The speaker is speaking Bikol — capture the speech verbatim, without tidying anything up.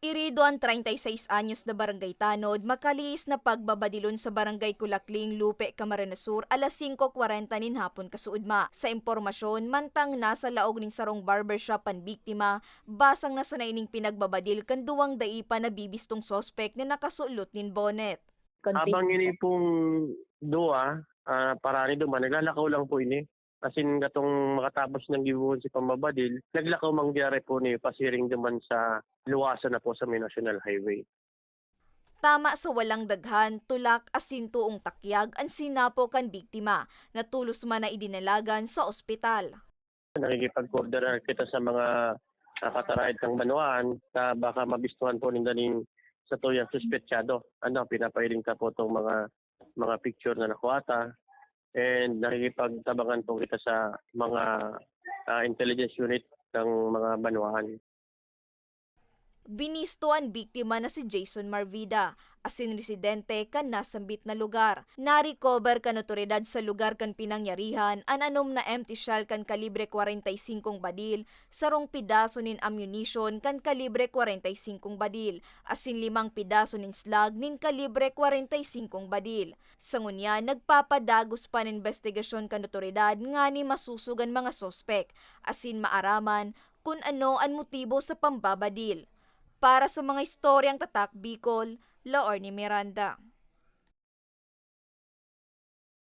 Hirido an treinta y seis anyos na barangay tanod makalihis na pagbabadilon sa Barangay Kulakling, Lupe, Camarines Sur, alas singko kwarenta nin hapon kasuodma. Sa impormasyon, mantang nasa laog nin sarong barbershop an biktima, basang na sana ining pinagbabadil kan duwang dai pa nabibistong suspek na nakasulot nin bonnet. Habang ini pong duwa, ah, parani duman, naglalakaw lang po ini. Asin katong makatapos niyang gibohon si pambabadil, naglakaw mangyari po ni pasiring duman sa luwasan na po sa may National Highway. Tama sa walang daghan, tulak asin toong takyag an sinapo kan biktima, na tolos man na idinalagan sa ospital. Nakikipag-coordinate kita sa mga, ah, kataraed kan banwaan na baka mabistuhan po ninda nin satuyang suspetsado. Ano, pinapailing ta po tong mga, mga picture na nakuha ta. And nakikipagtabangan po kita sa mga, ah, intelligence unit ng mga banwaan. Binisto an biktima na si Jason Marvida, asin residente kan nasambit na lugar. Na-recover kan otoridad sa lugar kan pinangyarihan an anom na empty shell kan kalibre kwarenta y singkong badil, sarong pedaso nin ammunition kan kalibre kwarenta y singkong badil, asin limang pedaso nin slug nin kalibre kwarenta y singkong badil. Sa ngunyan, nagpapadagos pa an imbestigasyon kan otoridad ngani masusog an mga suspek, asin maaraman kun ano an motibo sa pambabadil. Para sa mga istoryang Tatak Bicol, Laorne Miranda.